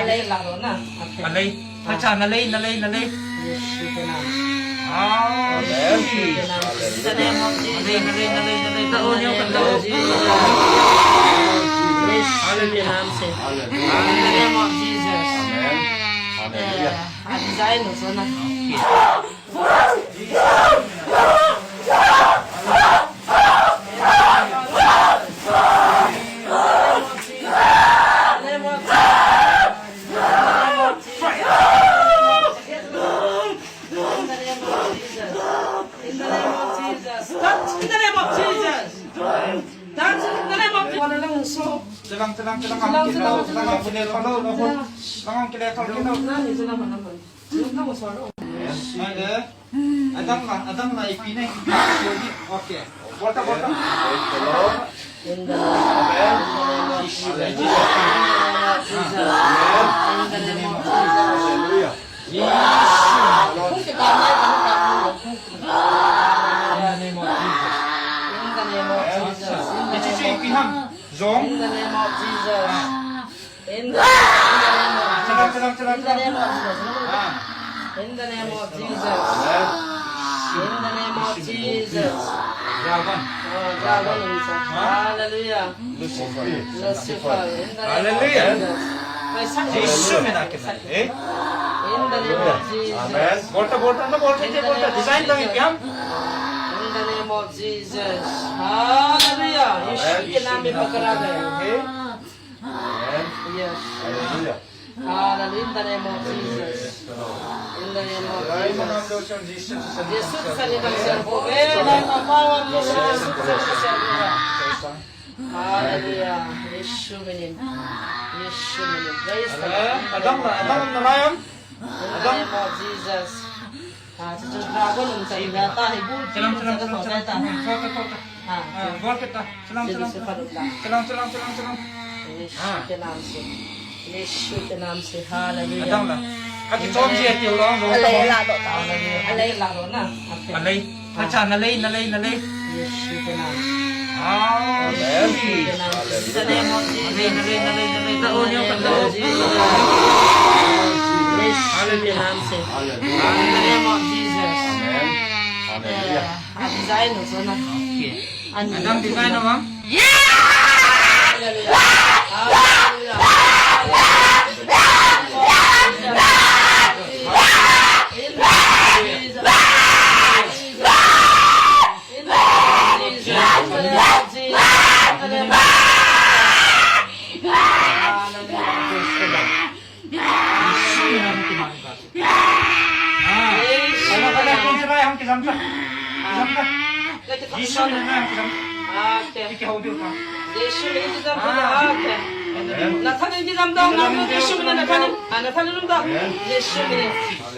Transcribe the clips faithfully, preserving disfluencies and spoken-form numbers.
Nalei laro na. Okay. Nalei. Acha, nalei, nalei, nalei. Yeshu ke naam. Ah, Amen. Yeshu ke naam se. In the name of Jesus. Nalei, nalei, nalei, nalei. In the name of Jesus. Yeshu ke naam se. Hallelujah. In the name of Jesus. Amen. Hallelujah. Ah, design ho na. In the name of Jesus. Touch in the name of Jesus. Touch in the name of Jesus. Wala lang uso. Chelang, chelang, chelang. Chelang, chelang, chelang. Chelang, chelang, chelang. Chelang, chelang, chelang. Chelang, chelang, chelang. Adang na, adang na ipine. Okay. Bota, bota. Praise the Lord. In the name of Jesus. In the name of Jesus. Amen. In the name of Jesus. Hallelujah. Yes. In the name of Jesus. In the name of Jesus. Ipiham. Zong. In the name of Jesus. In the, in the name of Jesus. Chelang, chelang, chelang, chelang. In the name of Jesus. Ah. In the name of Jesus. Amen. In the name of Jesus. Dragon. Oh, dragon, Jesus. Ah. Hallelujah. Lucifer. Lucifer. In the name of Jesus. Hallelujah. Jisu mein aake mare. Eh? In the name of Jesus. Amen. Bota, bota, na bota, in the name of Jesus. Design to ipiham. In the name of Jesus. Hallelujah. Amen. Yeshu ke naam mein pakda gaya. Eh? Amen. Yes. Hallelujah. Hallelujah. In the name of Jesus. In the name of Jesus. Yesu Kristo ni bangsa ko. Eh, na ma pawa mo sa Yesu Kristo ni bangsa ko. Hallelujah. Yesu minin. Yesu minin. Praise the Lord. Adam, Adam, Adam. In the name of Jesus. Ah, chuchu dragon um sa ila ta, hi bul. Chelang, chelang, chelang, chelang. Ah, chelang, chelang, chelang. Ah, chelang, chelang, chelang. Ah, chelang, chelang, chelang. Chelang, chelang, chelang, chelang. Chelang, chelang, chelang, chelang. Yeshu ke naam se. Yeshu ke naam se. Hallelujah. Adang la. Ati chom ji ati ulang lo. Alei la do ta. Hallelujah. Alei la do na. Okay. Alei. Acha, nalei, nalei, nalei. Yeshu ke naam. Ah, Amen. Yeshu ke naam se. In the name of Jesus. Nalei, nalei, nalei, nalei. In the name of Jesus. Hallelujah. Hallelujah. In the name of Jesus. Amen. Hallelujah. Yeah. Design also na. Okay. Ani. Madam, design na, ma'am? Hallelujah. Hallelujah.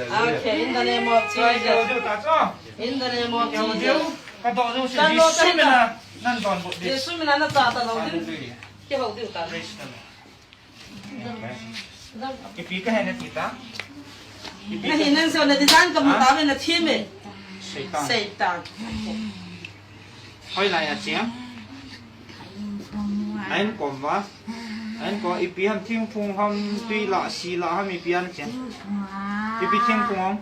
Okay. In the name of Jesus. In the name of Jesus. Ka dawh zo si Jesu min a nan dawn bawh ding. Jesu min a na chah ta lo ding. Hallelujah. Kihou ding ta. Praise the Lord. Amen. Ipi ka hena ti ta. Ipi na ka hin nang sa na design ka mu ta ve na thim e. Satan. Satan. Hoilai a chiang. Ain kom va. Ain ko ipi ham thingphung ham tui la si la ham ipi an chiang. Ipi thingphung ham.